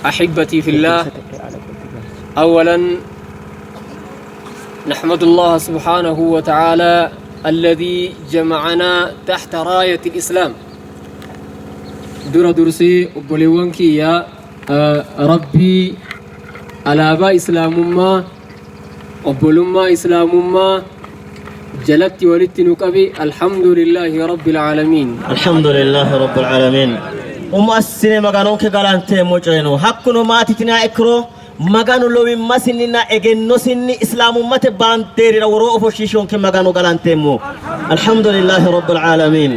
أحبتي في الله، أولا نحمد الله سبحانه وتعالى الذي جمعنا تحت راية الإسلام. Dura dursee obboleewwan kiyya, Rabbii alaabaa Islaamummaa, obbolummaa Islaamummaa jalatti walitti nu qabe, alhamdulillaahi rabbil aalamiin. Alhamdulillahi rabbil aalamiin. Umo assine Maganonke galanteemmo coyi no. Hakkuno maati yitiniha ikkiro Maganu lowimmasinninna egennosinni Islaamummate baandeerira woroo ofoshshiishonke Magano galanteemmo. Alhamdulillahi rabbil aalamiin.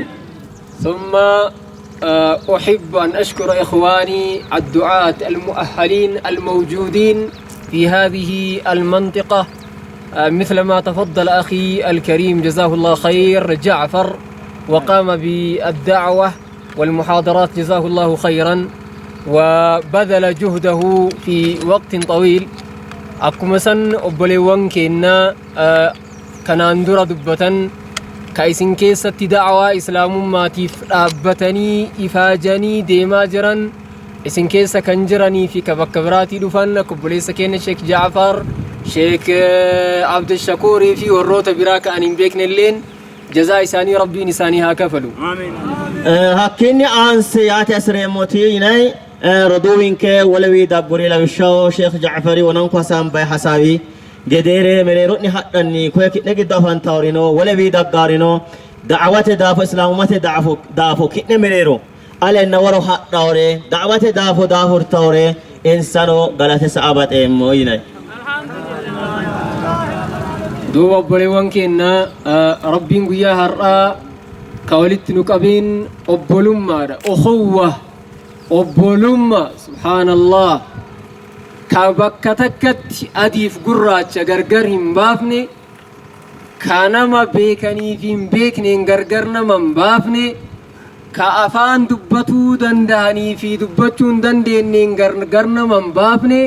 ثم أحب أن أشكر إخواني الدعاة المؤهلين الموجودين في هذه المنطقة، مثل ما تفضل أخي الكريم جزاه الله خير جعفر وقام بالدعوة والمحاضرات، جزاه الله خيرا، وبذل جهده في وقت طويل. Akkuma san obboleewwan keenya kanaan dura dubbatan ka isin keessatti da'awaa Islaamummaatiif dhaabbatanii ifaajanii deemaa jiran, isin keessa kan jiranii fi ka bakka biraatii dhufan, akka obboleessa keenya Sheek Jaafar, Sheek Abdushakuurii fi warroota biraa ka'an hin beekne illeen, jazaa isaanii Rabbiin isaanii haa kafalu. Hakkiinni aanse yaate hasireemmoti yinay roduuwinke wolewii dagguri, lawishshaho Sheekh Jaafari wonanku hasaambay hasaawi gedeere mereero'ne hadhanni koye ki'ne giddo afantaworino wolewii daggaarino da'awate daafo, Islaamummate daafo ki'ne mereero alenna woro hadhawore, da'awate daafo daafurtawore, insano galate sa'a baxeemmo yinay. Duuba obboleewwan keenya, Rabbiin guyyaa har'aa ka walitti nu qabeen obbolummaadha. Ukhuwwa, obbolummaa, subhaanallah, ka bakka takkatti adiif gurraacha gargar hin baafne, ka nama beekanii fi hin beekneen gargar nama hin baafne, ka afaan dubbatuu danda'anii fi dubbachuu hin dandeenyeen gargar nama hin baafne,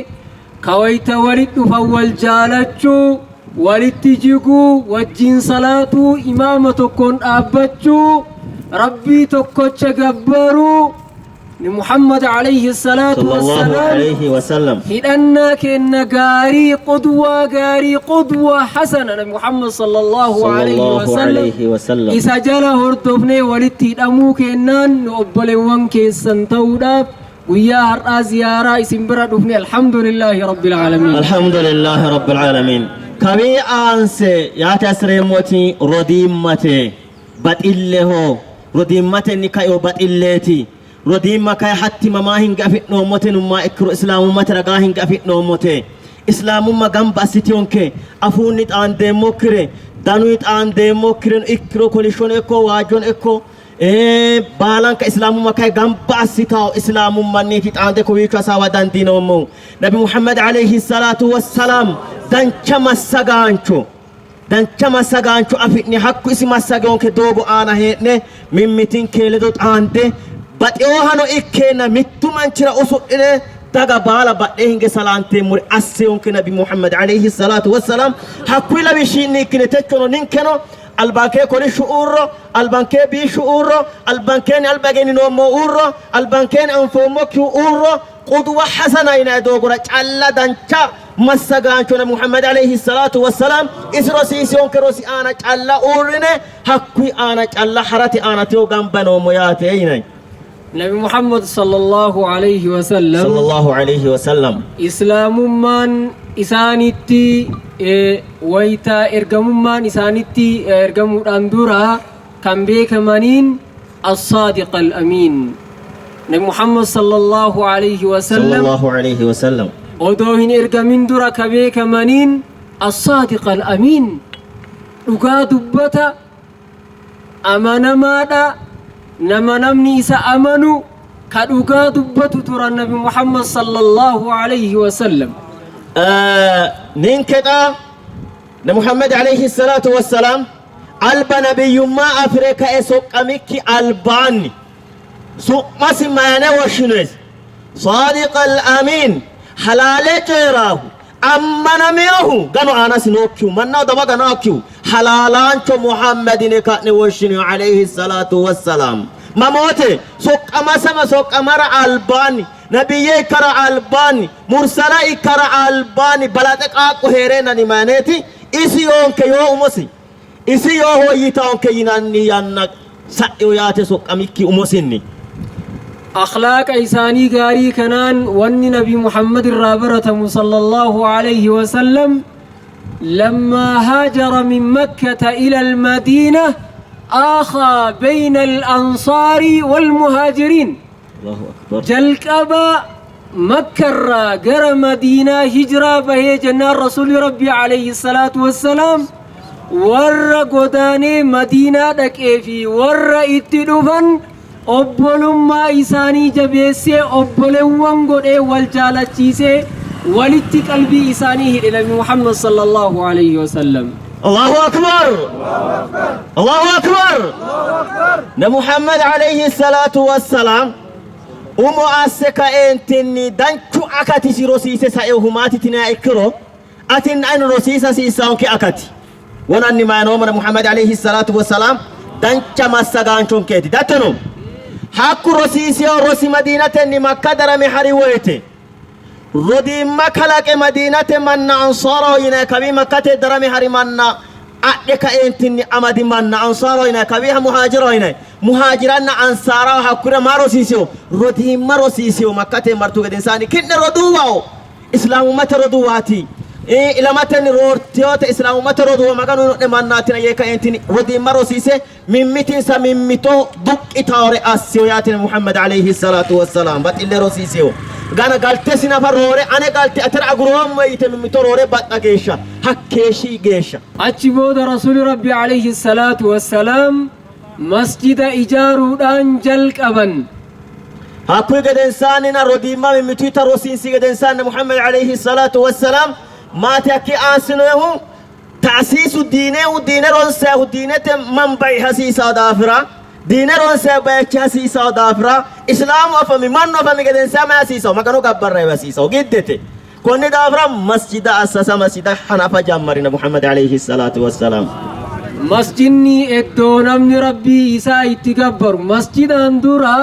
ka wayita walitti dhufan wal jaalachuu, walitti jiguu, wajjiin salaatuu, imaama tokkoon dhaabbachuu, Rabbii tokkocha gabbaruu ni Muhammad alayhi salaatu Sallallahu wassalaam alayhi wasallam. Hidhannaa kenna gaarii, qudwaa gaarii, qudwaa hasana Nabi Muhammad sallallahu alayhi Sallallahu wasallam alayhi wasallam. Isa jala hordofnee walitti hidhamuu kennaan nu obboleewwan keessan ta'uudhaaf guyyaa har'aa ziyaaraa isin bira dhufne, alhamdulillaahi rabbil aalamiin. Alhamdulillahi rabbil aalamiin. Kawii aanse yaate hasireemmoti rodiimmate baxilleho. Rodiimmatenni kaeo baxilleeti. Rodiimma kayi hatti mamaa hinge afi'noommote nummaa ikkiro Islaamummate ragaa hinge afi'noommote. Islaamumma gamba assitiyonke afuunni xaandeemmokkire, danuyi xaandeemmokkireno ikkiro, kolishshono ikko waajjono ikko, baalanka Islaamumma kayi gamba assitawo Islaamummanniiti xaande kowiicho hasaawa dandiinoommohu. Nabi Muhammad alayhi salaatu wassalaam dancha massagaancho, dancha massagaancho afi'ne hakku isi massagewonke doogo aana hee'ne mimmitinke ledo xaande baxewohano ikkeenna mittu manchira usudhine daga baala badhee hinge salaanteemmore assewonke Nabi Muhammad alayhi salaatu wassalaam. Hakkuyi lawishshinni ikkine techono ninkeno albankee kolishshu uurro, albankee biishshu uurro, albankeenni alba egenninoommo uurro, albankeenni anfoommokkihu uurro, qudwa hasana yinanni doogora calla dancha massagaancho Nabi Muhammad alayhi salaatu wassalaam isi rosiisiyonke rosi aana calla uurrine hakkuyi aana calla harate aana teyo gamba noommo yaate yinanni. Nabi Muhammad sallallahu alayhi wasallam Sallallahu alayhi wasallam. Islaamummaan isaanitti wayita ergamummaan isaanitti ergamuudhaan dura kan beekamaniin as-saadiq al-amiin. Nabi Muhammad sallallahu alayhi wasallam Sallallahu alayhi wasallam. Odoo hin ergamin dura ka beekamaniin as-saadiq al-amiin, dhugaa dubbata, amanamaadha, nama namni isa amanu, ka dhugaa dubbatu turan Nabi Muhammad sallallahu alayhi wasallam. Ninke xa Nabi Muhammad alayhi salaatu wassalaam alba nabiyyummaa afire ka'e soqqamikki albaanni su'masi mayane woshshinoysi? Saadiq al-amiin, halaale coyi'raahu, ammanaminohu, gano aanasi nookkihu, mannaho dawa ganaakkihu, halaalaancho Muhammad yine ka'ne woshshinoyi alayhi salaatu wassalaam. Mamoote? Soqqamasama soqqamara albaanni. Nabiyye ikkara albaanni, mursala ikkara albaanni balaxe qaaqqu hee'reennanni mayineeti isi yoonke yoo umosi isi yoo hoyyitaonke yinanni yanna sa'ino yaate soqqamikki umosinni. Akhlaaqa isaanii gaarii kanaan wanni Nabi Muhammad irraa baratamu sallallahu alayhi wasallam لما هاجر من مكة إلى المدينة آخى بين الأنصار والمهاجرين. Allahu akbar. Jalqaba Makkarraa gara Madiinaa hijiraa bahee jennaan Rasuulli Rabbii alayhi salaatu wassalaam warra godaanee Madiinaa dhaqee fi warra itti dhufan obbolummaa isaanii jabeessee obbolewwan godhee wal jaalachiisee walitti qalbii isaanii hidhe Nabi Muhammad sallallahu alayhi wasallam. Allahu akbar. Allahu akbar. Na Muhammad alayhi salatu wassalam umo asse kaeentinni danchu akatisi rosiise sae humaati tinaa ikkiro atin an rosiisa hasiissaonke akati wonanni mayinoommo na Muhammad alayhi salatu wassalam dancha massagaanchonkeeti dattono hakku rosiiseo rosi Madiinatenni Makka darame hari woyte rodiimma kalaqe Madiinate manna Ansaaraho yinanni kawi Makkate darame hari manna adhe kaeentinni amadi manna Ansaaraho yinanni kawiiha Muhaajiraho yinanni Muhaajiranna Ansaaraho hakkura maa rosiiseo rodiimma rosiiseo Makkate martu gedensaanni ki'ne roduuwaho Islaamummate roduuwaati ilamatenni roorteyote Islaamummate roduuwa Maganu uyino'ne mannaatina yee kaeentinni rodiimma rosiise mimmitinsa mimmito duqqitaore asseo yaatine Muhammad alayhi salatu wassalaam baxille rosiiseo gana galtesi nafa roore ane galte atera aguroommo yite mimmito roore baxxa geeshsha hakkeeshshi geeshsha. Achi booda Rasuuli Rabbi alayhi salaatu wassalaam masjida ijaaruudhaan jalqaban. Hakkuyi gedensaannina rodiimma mimmituyta rosiinsi gedensaanni Muhammad alayhi salatu wassalaam maati hakki aansinoehu ta'siisu diinehu diine ronsayihu diinete manbai hasiisawo daafira diine ronsayi bayichi hasiisawo daafira islaamu afami mannu afami gedensaa mayi hasiisawo Magano gabbarrayihu hasiisawo giddete konni daafira masjida assasa masjida hanafa jammarina Muhammad alayhi salatu wassalaam. Masjidni iddoo namni Rabbii isaa itti gabbaru. Masjidaan dura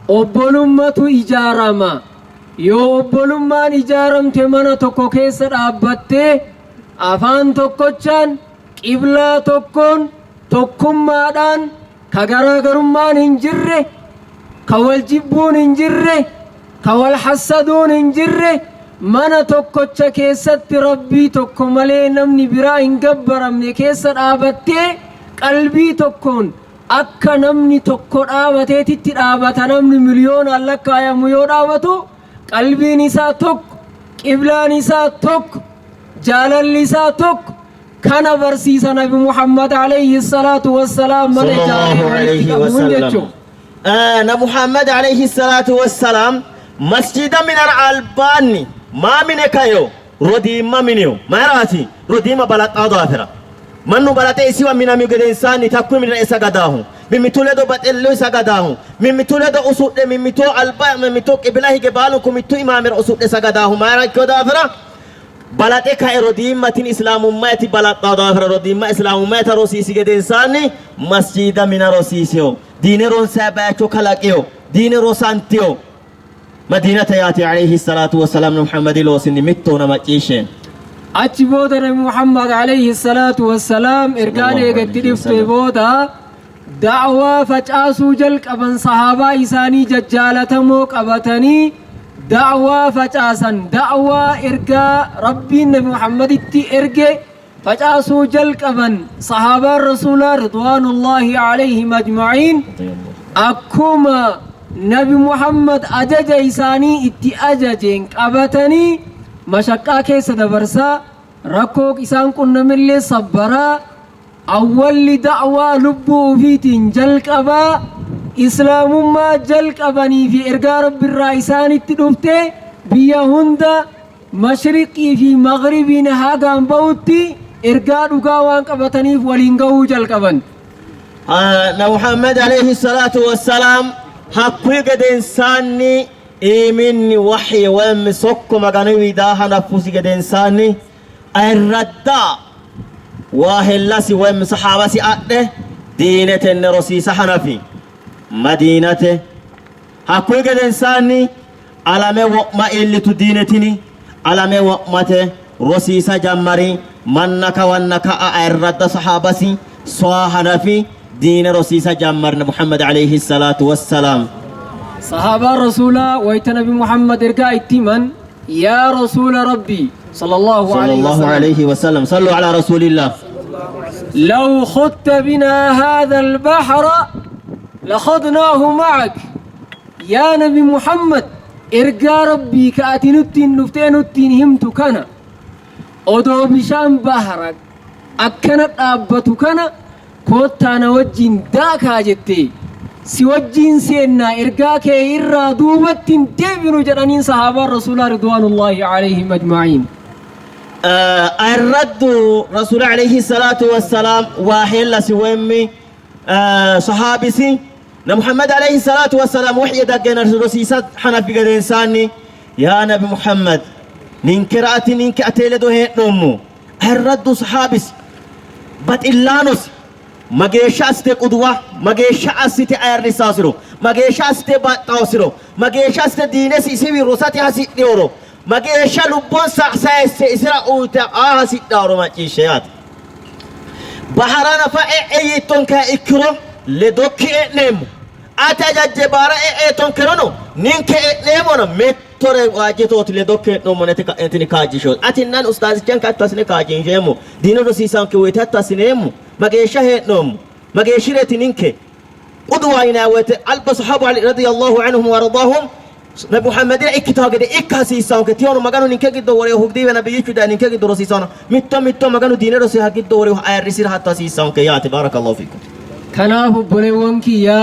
obbolummatu ijaarama. Yoo obbolummaan ijaaramte mana tokko keessa dhaabbattee afaan tokkochaan qiblaa tokkoon tokkummaadhaan ka garaagarummaan hin jirre ka wal jibbuun hin jirre ka wal hassaduun hin jirre mana tokkocha keessatti Rabbii tokko malee namni biraa hin gabbaramne keessa dhaabattee qalbii tokkoon akka namni tokko dhaabateetitti dhaabata namni miliyoonaan lakkaayamu yoo dhaabatu qalbiin isaa tokko qiblaan isaa tokko jaalalli isaa tokko kana barsiisa Nabi Muhammad alayhi salaatu wassalaam mana Sallallahu ijaaree walitti alayhi qabuun wasallam. jechuudha. Na Muhammad alayhi salatu wassalam masjida minar albaanni maa mine kayo rodiimma mineo mayraati rodiimma balaxxaa daafira mannu balaxe isiwa minami gedensaanni takkuyi minira sagadaahu mimmitu ledo baxillu sagadaahu mimmitu ledo usudhe mimmito alba mimmito qibila hige baalunku mittu imaamira usudhe sagadaahu mayra ikkino daafira balaxe kae rodiimma tini islaamummayti balaxxaa daafira rodiimma islaamummayta rosiisi gedensaanni masjida mina rosiiseo diine ronsayi bayicho kalaqeo diine rosanteo Madiinate yaate alayhi salatu wassalam Muhammadi loosinni mittoona macciishshe. Achi booda Nabi Muhammad alayhi salaatu wassalaam ergaan Sallallahu eegatti alayhi dhufte wasallam. booda da'waa facaasuu jalqaban sahaabaa isaanii jajjaalatamoo qabatanii da'waa facaasan da'waa ergaa Rabbiin Nabi Muhammaditti erge facaasuu jalqaban sahaabaan Rasuulaa ridwaanullaahi alayhim ajma'iin akkuma Nabi Muhammad ajaja isaanii itti ajajeen qabatanii mashaqqaa keessa dabarsaa rakkoo isaan qunnamillee sabbaraa awwalli da'waa lubbuu ofiitiin jalqabaa islaamummaa jalqabanii fi ergaa Rabbirraa isaanitti dhufte biyya hunda mashriqii fi maghribiin hagaan ba'utti ergaa dhugaa waan qabataniif waliin gahuu jalqaban. Na Muhammad alayhi salatu wassalam hakkuyi gedensaanni iiminni wahyi woyim sokko Maganuwi daa hanaffusi gedensaanni ayirradda waahellasi woyim sahaabasi adhe diine tenne rosiisa hanafi Madiinate. Hakkuyi gedensaanni Alame wo'ma iillitu diine tini alame wo'mate rosiisa jammari manna kawanna ka'a ayirradda sahaabasi soa hanafi diine rosiisa jammarne Muhammad alayhi salaatu wassalaam. Sahaabaan Rasuulaa wayta Nabi Muhammad ergaa itti himan, Yaa Rasuula Rabbii, Sallallaahu alayhi Sallallaahu wasallam, alayhi wasallam. Sallu ala Rasuulillah. Law khudta binaa haadha al-bahra lakhadnaahu ma'ak. Yaa Nabi Muhammad, ergaa Rabbii ka ati nuttiin dhuftee nuttiin himtu kana odoo bishaan bahra akkana dhaabbatu kana koottaa na wajjiin daakaa jettee si wajjiin seennaa ergaa kee irraa duubatti hin deebinu jedhaniin sahaabaan Rasuulaa ridwaanullaahi alayhim ajma'iin. Ayirraddu Rasuula alayhi salaatu wassalaam waa heellasi wemmi sahaabisi na Muhammad alayhi salaatu wassalaam waxya daggena rosiisa hanafi gedensaanni yaa nabi Muhammad ninkera ati ninke atee ledo hee'noommo ayirraddu sahaabisi baxillaanosi mageeshsha assite quduwa mageeshsha assite ayirrissaasiro mageeshsha assite baxxaosiro mageeshsha assite diinesi isiwi rosate hasidhinoro mageeshsha lubbonsa sayisse isira uyite aa hasidhaaro macciishshe yaate. Bahara nafa e'e yiittonkeha ikkiro ledokki e'neemmo. Ati ajajje baara e'e yiittonkerono ninke e'neemmona mittore waajjitooti ledokki hee'noommo yite ka'eentini kaajjishooti. Atinna ani ustaazichanke hatto assine kaajjinsheemmo. Diinu rosiisaanke woyite hatto assineemmo. Mageeshsha hee'noommo? Mageeshshireeti ninke? Qudwa yinanni woyite alba sahaabu Ali radiyallahu anhum wa ardaahum Nabi Muhammadira ikkitawo gede ikka hasiissanonke. Tiyono Maganu ninke giddo woreehu diiwe nabiyyichu daye ninke giddo rosiisanno. Mitto mitto Maganu diine rosiha giddo woreehu ayirrisira hatto hasiissanonke yaate. Barakallahu fiikum. Kanaaf obboleewwan kiyya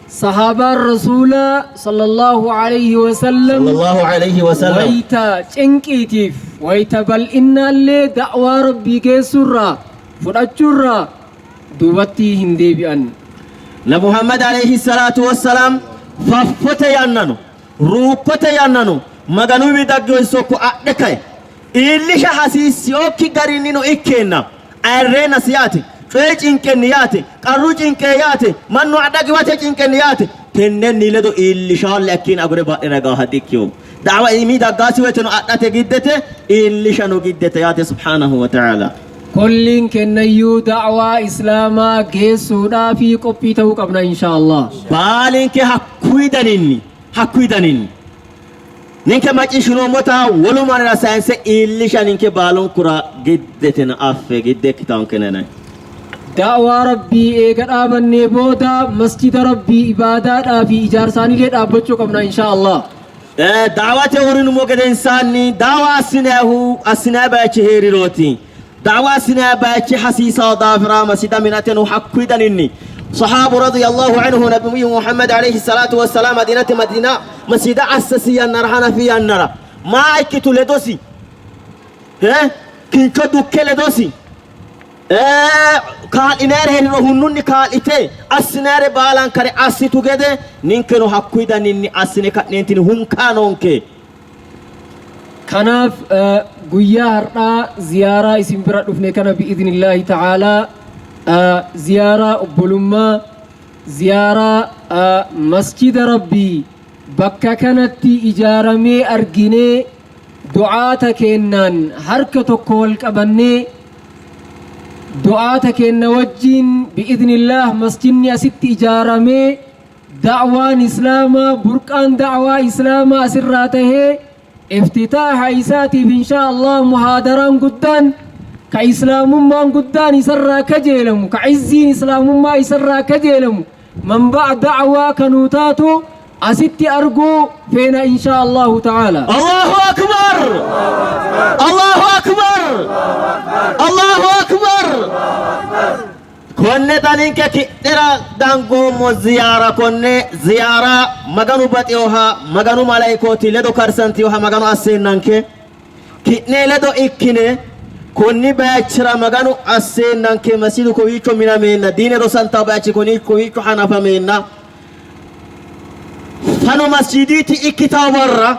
sahaabaan Rasuulaa sallallahu alayhi wa sallam Sallallahu alayhi wa sallam. wayta cinqiitiif wayta bal'innaallee da'waa Rabbii geessuurraa fudhachuurraa duubatti hin deebi'an. Nabi Muhammad alayhi salatu wassalam faffote yannano ruukkote yannano Maganuwi daggino sokko adhe kae iillisha hasiissinokki garinnino ikkeenna ayirreennasi yaate, coye cinqenni yaate, qarru cinqee yaate, mannu adha giwate cinqenni yaate, tennenni ledo iillishalle akkiin agure badhera gaaha dikkino. Da'wa iimi daggaasi woyteno adhate giddete iillishano giddete yaate subhaanahu wa ta'ala. Kolliin kennayyuu da'waa Islaamaa geessuudhaafi qophii ta'uu qabna inshaa Allah. Baalinke hakkuyi daninni hakkuyi daninni ninke macciishshinoommota wolu mannira sayinse iillisha ninke baalunkura giddetena affe gidde ikkitaanke nenay. Da'waa Rabbii eega dhaabannee booda masjida Rabbii ibaadaadhaa fi ijaarsaanillee dhaabbachuu qabna inshaa Allah. Daawate uurrinummo gedensaanni daawa assinannihu assinanni bayichi hee'rirooti. Daawa assinanni bayichi hasiisanno daafira masjida minateno hakkuyi daninni sahaabu radiyallahu anhu nabiyyu Muhammad alayhi salatu wassalam madinate madina masjida assasi yannara hanafi yannara maa ikkitu ledosi kincho dukke ledosi Kaa'linayere hee'riro hunnunni kaa'lite assinayere baalankare assitu gede ninkeno hakkuyi daninni assine ka'neentinni hunkaa noonke. Kanaaf guyyaa har'aa ziyaaraa isin bira dhufne kana bi'idhnillaahi ta'aalaa ziyaaraa obbolummaa ziyaaraa masjida Rabbii bakka kanatti ijaaramee arginee du'aata keennaan harka tokko wal qabannee Du'aata keenna wajjiin bi'idhnillaah masjidni asitti ijaaramee da'waan islaamaa burqaan da'waa islaamaa asirraa tahee iftitaaha isaatiif inshaa Allah muhaadaraan guddaan ka islaamummaan guddaan isarraa kajeelamu ka izziin islaamummaa isarraa kajeelamu manba'a da'waa kanuu taatu asitti arguu feena inshaa Allahu ta'ala. Allahu Akbar! Allahu Akbar! Allahu Akbar! Konne xa ninke ki'nera dangoommo ziyaara konne ziyaara Maganu baxinoha Maganu malaikooti ledo karsantinoha Maganu asseennanke ki'ne ledo ikkine konni bayichira Maganu asseennanke masidu kowiicho minameenna diine rosantawo bayichi kowiicho hanafameenna fano masjiidiiti ikkitawo barra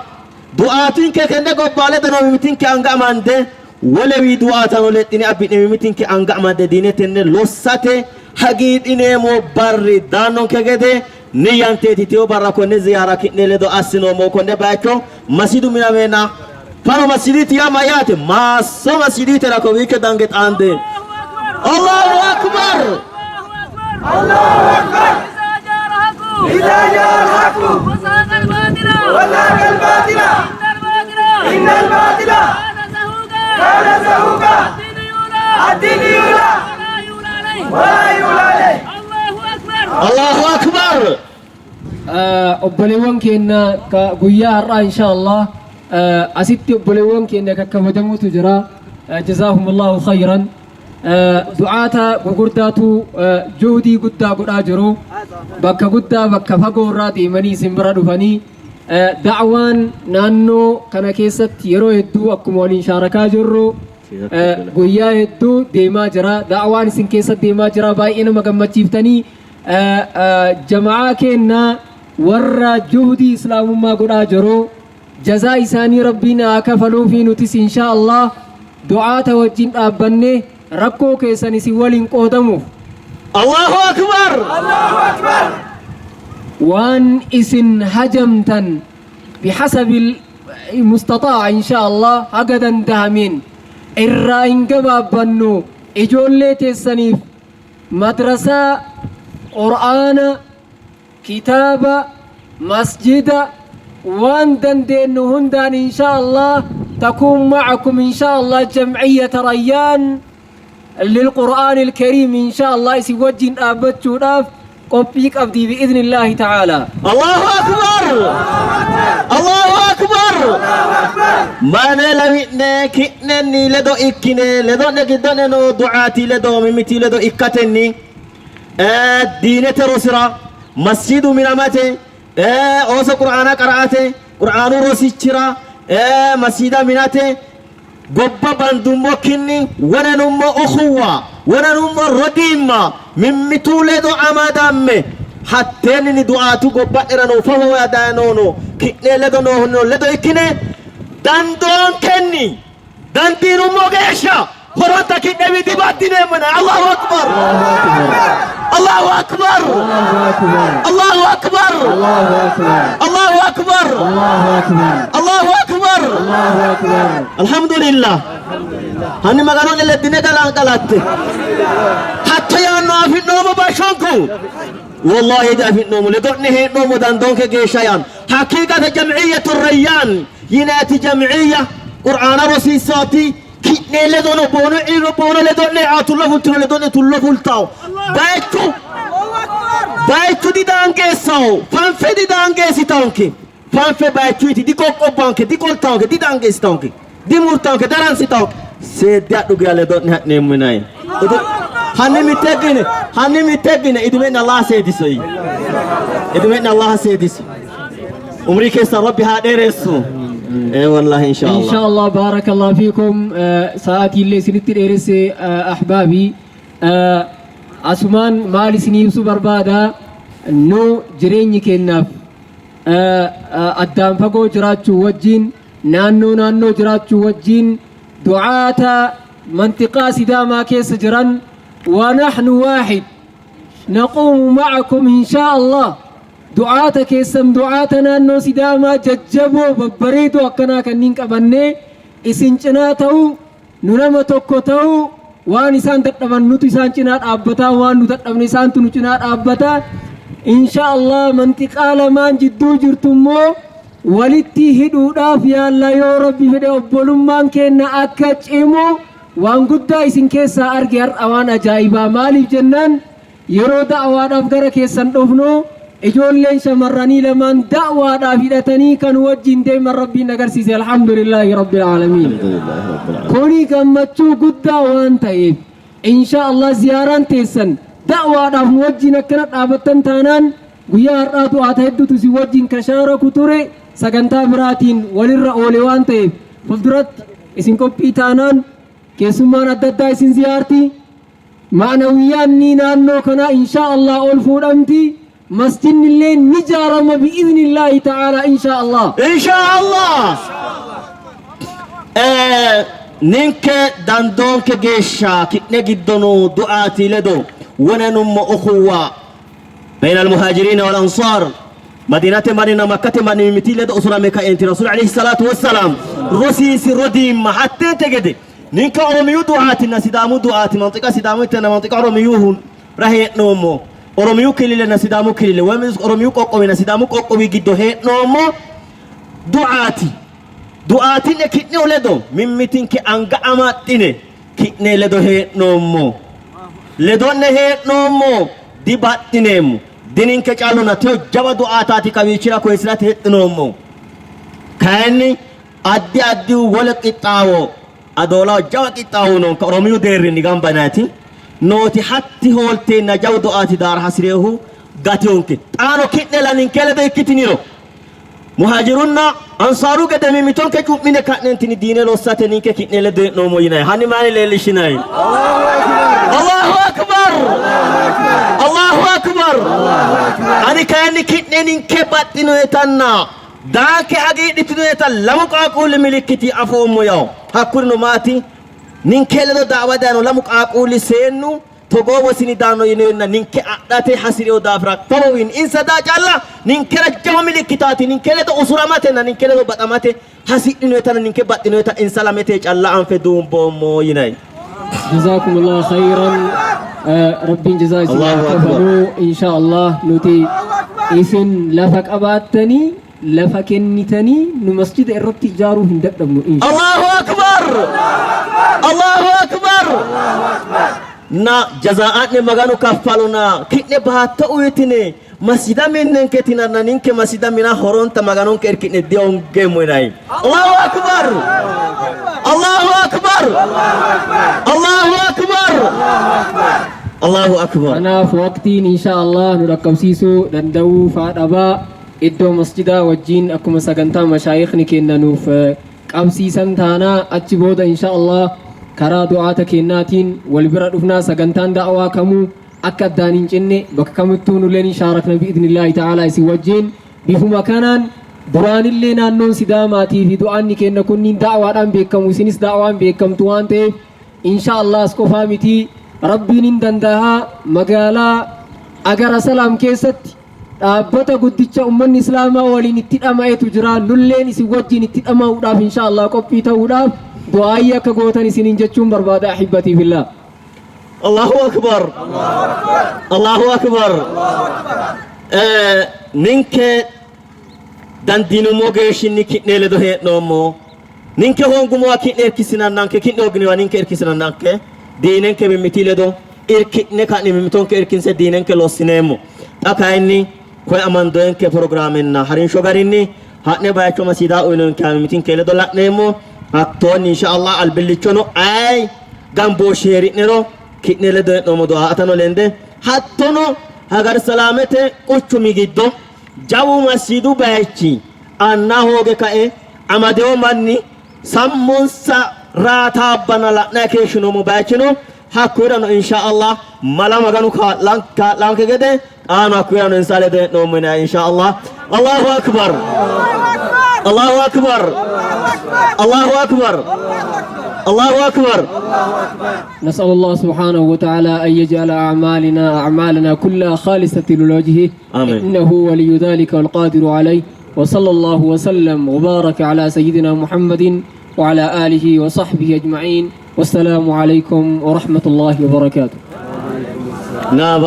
du'aatinke tenne gobba ledo noo mimmitinke anga amande wolewii du'aatano lexxine abbi'ne mimmitinke anga amande diine tenne lossate hagiidhineemmo barri daannonke gede Niyyanteeti teyo barra konne ziyaara ki'ne ledo assinoommohu konne bayicho masidu minameenna fano masidiiti yaa mayyaate? Maasso masidiitera kowiicho dange xaande Allahu Akbar! Allahu Akbar! إذا جاء الحق وزهق الباطل وزهق الباطل إن الباطل كان زهوقا الدين يولى ولا يولى عليه Allahu Akbar! Obboleewwan keenya ka guyyaa har'aa insha Allah asitti obboleewwan keenya kakkabajamuutu jira. Jazaahumullahu khayran. Du'aata gurguddaatu juhdii guddaa godhaa jiru. Bakka guddaa bakka fagoo irraa deemanii isin bira dhufanii da'waan naannoo kana keessatti yeroo hedduu akkuma waliin shaarakaa jirru guyyaa hedduu deemaa jira. Da'waan isin keessa deemaa jira. Baay'ee nama gammachiiftanii jama'aa keenya warra juhdii islaamummaa godhaa jiru jazaa isaanii rabbiin haa kafaluu fi nutis insha Allah du'aata wajjin dhaabbanne rakkoo keessan isin waliin qoodamuuf Allahu Akbar! Allahu Akbar! Waan isin hajamtan bihasabi mustaxaa'a insha Allah haga dandahameen irraa hin gabaabbannu ijoollee teessaniif madrasaa qur'aana kitaaba masjida waan dandeennu hundaan insha Allah takuun ma'akum insha Allah jam'iyyata rayyaan lilqur'aan ilkariim insha Allah isin wajjin dhaabbachuudhaaf qophii qabdii bi'idhnillaahi ta'aalaa. Allahu Akbar! Allahu Akbar! Mane lawi'ne ki'nenni ledo ikkine ledo'ne giddo'ne noo du'aati ledo mimmiti ledo ikkatenni diinete rosira masjidu minamate ooso qur'aana qara'ate qur'aanu rosichira masjida minate gobba bandummokkinni wonanummo ukhuwa wonanummo rodiimma mimmitu ledo amadamme hatteenni du'aatu gobba'nera noo fafowa daye noono ki'ne ledo noohuno ledo ikkine dandoonkenni dandiinummo geeshsha horonta ki'newi dibaddineemmona. Allahu akbar! Allahu akbar! Allahu akbar! Allahu akbar! Allahu akbar! Alhamdulillah. Hanni Magano'ne leddine galatte. Hatto yaanno afi'noommo bashshonku. Wallahi diafi'noommo ledo'ne hee'noommo dandoonke geeshsha yaanno. Haqiiqate jam'iyyatu Rayyaan yinati jam'iyya Qur'aana rosiissaati ki'ne ledono boono ciiro boono ledo'ne e'aa tullo fultino ledo'ne tullo fultawo bayichu bayichu didaangeessawo fanfe didaangeessitawonke fanfe bayichuyti diqoqqobbanke diqoltawonke didaangeessitawonke dimurtawonke daransitawonke seedde adhu geya ledo'ne ha'neemmo yinanni hanni mitteggine hanni mitteggine idime'ne Allah seediso idime'ne Allah seediso umrii keessan rabbi haa dheeressu ee wallahi insha Allah Insha Allah baarakallahu fiikum sa'aatii illee isinitti dheeresse ahbaabii asumaan maal isinii ibsuu barbaada nu jireenyi keenyaaf addaan fagoo jiraachuu wajjin naannoo naannoo jiraachuu wajjin du'aata mantiqaa sidaamaa keessa jiran wa nahnu waahid naquumu ma'akum insha Allah du'aata keessan du'aata naannoo sidaamaa jajjaboo babbareedoo akkanaa kanneen qabannee isin cinaa ta'uu nu nama tokko ta'uu waan isaan dadhaban nutu isaan cinaa dhaabbataa waan nu dadhabne isaantu nu cinaa dhaabbataa insha Allah mantiqaa lamaan jidduu jirtu immoo walitti hidhuudhaaf yaalla yoo rabbi fedhe obbolummaan keenya akka cimu waan guddaa isin keessaa arge har'a waan ajaa'ibaa maaliif jennaan yeroo da'waadhaaf gara keessan dhufnu ijoolleen shamarranii lamaan da'waadhaaf hidhatanii kan wajjin deeman rabbiin agarsiise alhamdulillaahi rabbil aalamiin. Kuni gammachuu guddaa waan ta'eef insha Allah ziyaaraan teessan da'waadhaaf nu wajjin akkana dhaabattan taanaan guyyaa har'aa du'aata hedduutu isin wajjin kashaaraku ture sagantaa biraatiin walirra oole waan ta'eef fuulduratti isin qophii taanaan keessummaan adda addaa isin ziyaarti ma'nawiyyaanni naannoo kanaa insha Allah ol fuudhamti masjidni illee ni jaarama bi'iznillaahi ta'aalaa insha Allah. Insha Allah. Ninke dandoonke geeshsha ki'ne giddo noo du'aati ledo wonanummo ukhuwa بين المهاجرين والأنصار مدينة مدينة مكة مدينة متي لدو أسرة مكة أنت رسول عليه الصلاة والسلام رسيس رديم حتى تجد نينك أروميو دعاتنا سيدامو دعات منطقة سيدامو تنا منطقة أروميو رهي نومو أروميو كليل سيدامو كليل ومز أروميو قوقوي سيدامو قوقوي جدو هي نومو دعاتي دعاتي نكتني ولدو من متين كي أنغا أماتيني كتني لدو هي نومو ledo'ne hee'noommo dibaxxineemmo dininke calluna teyo jawa du'aataati kawiichira koyisirate hexxinoommo kayinni addi addihu wole qixxaawo adoolaho jawa qixxaawo noonka oromiyu deerrinni gamba yinayti nooti hatti hoolteenna jawu du'aati daara hasireehu gatiyonke xaano ki'ne la ninke ledo ikkitiniro muhaajirunna ansaaru gede mimmitonke cu'mine ka'nentini diine lossate ninke ki'ne ledo hee'noommo yinayi hanni mayini leellishinayi Allahu akbar Allahu akbar ani kayinni ki'ne ninke baxxinoetanna daanke hagiidhitinoeta lamu qaaquulli milikkiti afoommo yawo hakkurino maati ninke ledo daawa dayino lamu qaaquulli seennu togoo wosini daanno yineenna ninke adhate hasi'reyo daafira famowiinni insa daa calla ninkera jawa milikkitaati ninke ledo usuramatenna ninke ledo baxamate hasidhinoetanna ninke baxxinoeta insa lamete calla anfe duumboommo yinayi جزاكم الله خيرا ربين جزاء الله أكبر. إن شاء الله نتي إسن لفك أباتني لفكنتني نمسجد الرب تجارو هندك إن شاء الله. الله أكبر الله أكبر na jazaa'ane maganu kaffaluna ki'ne baatto uyitine masjida minnenketinanna ninke masjida mina horonta maganonke irki'ne dihongeemmo yinayi Allahu akbar Allahu akbar Allahu akbar Allahu akbar Kanaaf waqtiin insha Allah nu dhaqqabsiisuu danda'uu faa dhabaa iddoo masjidaa wajjin akkuma sagantaa mashaayikhni kenna nuuf qabsiisan taanaa achi booda insha Allah karaa du'aata kennaatiin wal bira dhufnaa sagantaan da'awaa kamuu akka addaan hin cinne bakka kamittuu nulleen hin shaarakna bi'idhnillaahi ta'aalaa isin wajjin bifuma kanaan duraanillee naannoon sidaamaatii fi du'aanni kenna kunniin da'awaadhaan beekamu isinis da'awaan beekamtu waan ta'eef insha Allah as qofaa miti rabbiin hin danda'a magaalaa agara salaam keessatti dhaabbata guddicha ummanni islaamaa waliin itti dhama'etu jira nulleen isin wajjin itti dhama'uudhaaf insha Allah qophii ta'uudhaaf du'aayii akka gootan isiniin jechuun barbaada ahibbatii fillah. Allahu akbar Allahu akbar ninke dandiinummo geeshshinni ki'ne ledo hee'noommo ninke hoongumowa ki'ne irkisinannanke ki'ne hooginiwa ninke irkisinannanke diinenke mimmiti ledo irki'ne ka'ne mimmitonke irkinse diinenke lossineemmo xa kayinni koye amandoyenke programenna harinsho garinni ha'ne bayicho masiidaa uyinonke mimmitinke ledo la'neemmo hattoonni insha Allah albillichono ayi gambooshshi heeri'nero ki'ne ledo hee'noommo du'aatano lende hattono hagar salaamete quchumi giddo jawu masiidu bayichi anna hooge kae amadewo manni sammonsa raataabbana la'nayi keeshshinoommo bayichino hakkuyirano insha Allah mala maganu kaa'lanke gede xaano hakkuyirano insa ledo hee'noommo yinayi insha Allah Allahu akbar Allahu akbar Allahu akbar Allahu akbar نسأل الله سبحانه وتعالى أن يجعل أعمالنا كلها خالصة لوجهه آمين. إنه ولي ذلك والقادر عليه وصلى الله وسلم وبارك على سيدنا محمد وعلى آله وصحبه أجمعين والسلام عليكم ورحمة الله وبركاته. نعم.